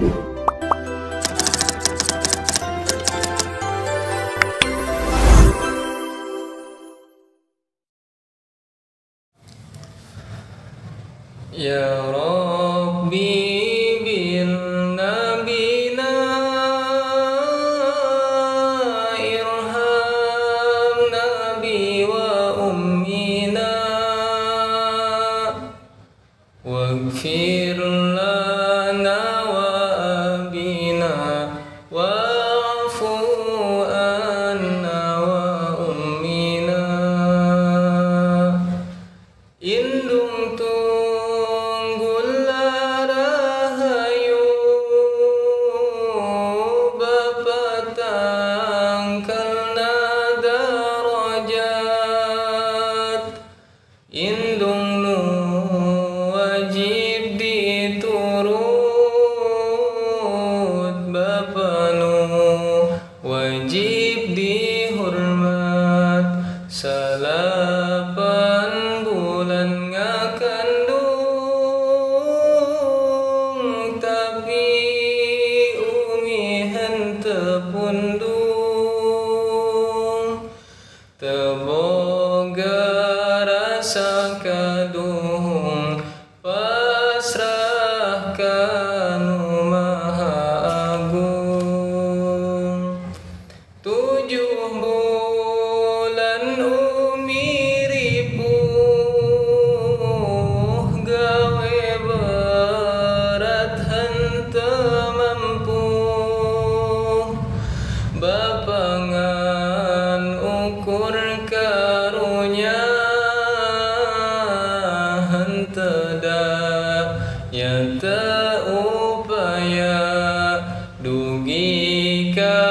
Ya Rabbi bil nabina irham nabi wa ummina waghfir lana wa abina wa'fu anna wa ummina. Indung indung nu wajib diturut, bapa nu wajib dihormat. 9 bulan ngakandung, tapi umi henteu pundung. Teu boga rasa kaduhung, pasrah ka Nu Maha Agung. 7 bulan umi ripuh, gawe berat henteu mampu. Bapa ngan ukur karunya, ya upaya dugi ka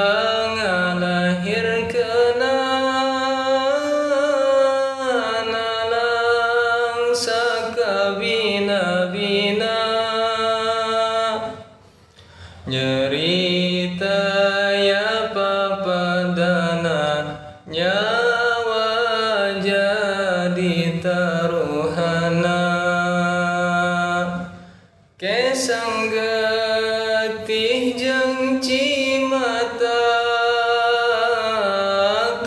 ngalahirkeunana langsa kabina-bina. Nyerita ya papadana, nyawa jadi taruhana. Kesang getih jeung cimata,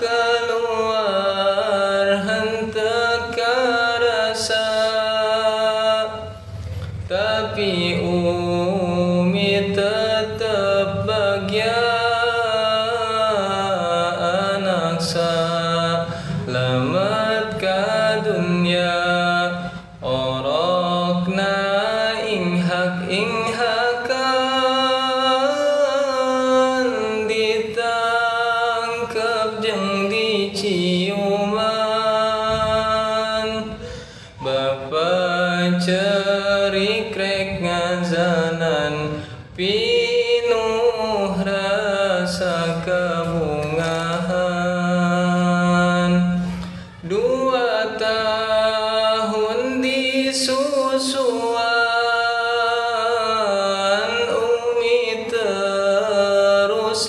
keluar henteu karasa. Tapi umi tetep bagya, anak salamet ka dunya. Orokna inghak inghakan, ditangkep jeung diciuman. Bapa cerik rek ngazanan, pinuh rasa kebungahan. 2 tahun disusuan,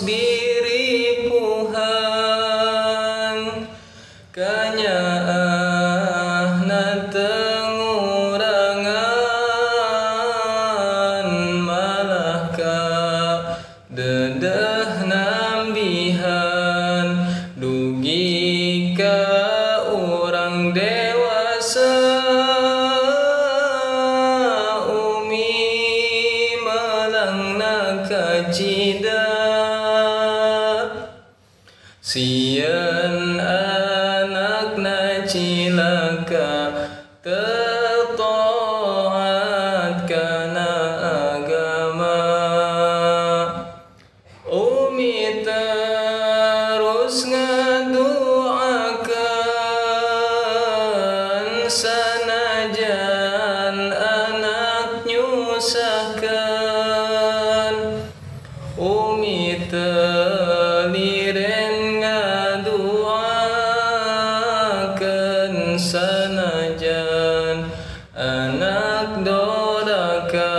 diripuhan. Kanyaahna teu ngurangan, malah ka dedeh nambihan. Dugi ka urang dewasa, umi malangna kacida. Sieun anakna cilaka, teu taat kana agama. Umi terus ngaduakeun, sanajan anak nyusahkeun. Umi teliren ngaduakeun, sanajan anak doraka.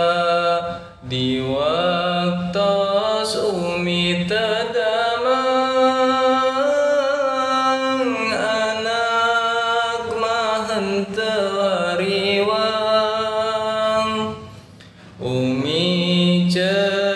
Di waktos umi teu damang, anak mah henteu hariwang. Umi cerik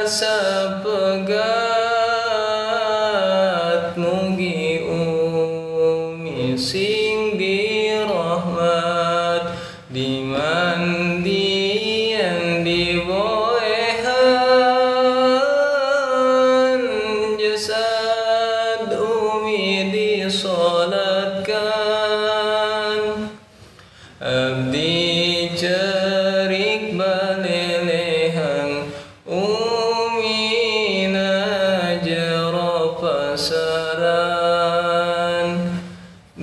sapegat mugi umi sing dirahmat dimandian diboehan jasad umi disolatkan abdi cerik balelehan umi najero pasaran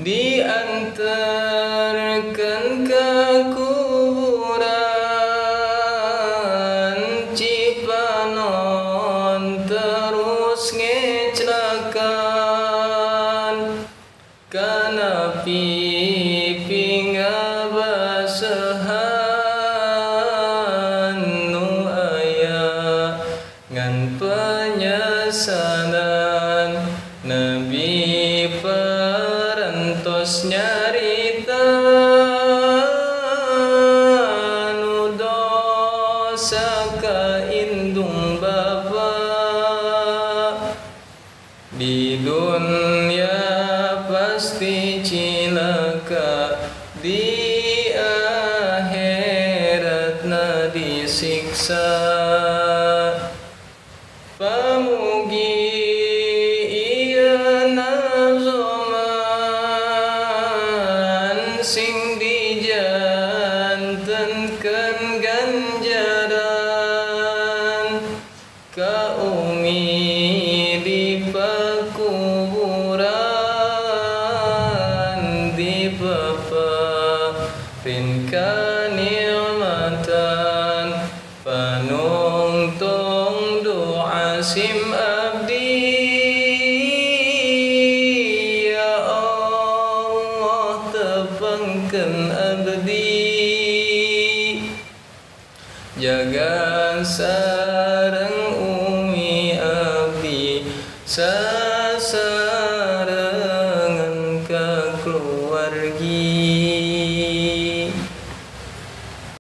diantarkan ke kuburan Cipanon terus ngecelakan kana pipi ngabasehan nu aya ngan penyesalan Nabi parantos nyarita nu dosa ka indung bapa di dunia pasti cilaka di akhirat na disiksa pamugi iya nazoman sing dijantenkeun ganjaran ka umi di pakuburan di paparin kanikmatan panungtung doa sim abdi ya Allah tepangkeun abdi jaga sareng umi abdi.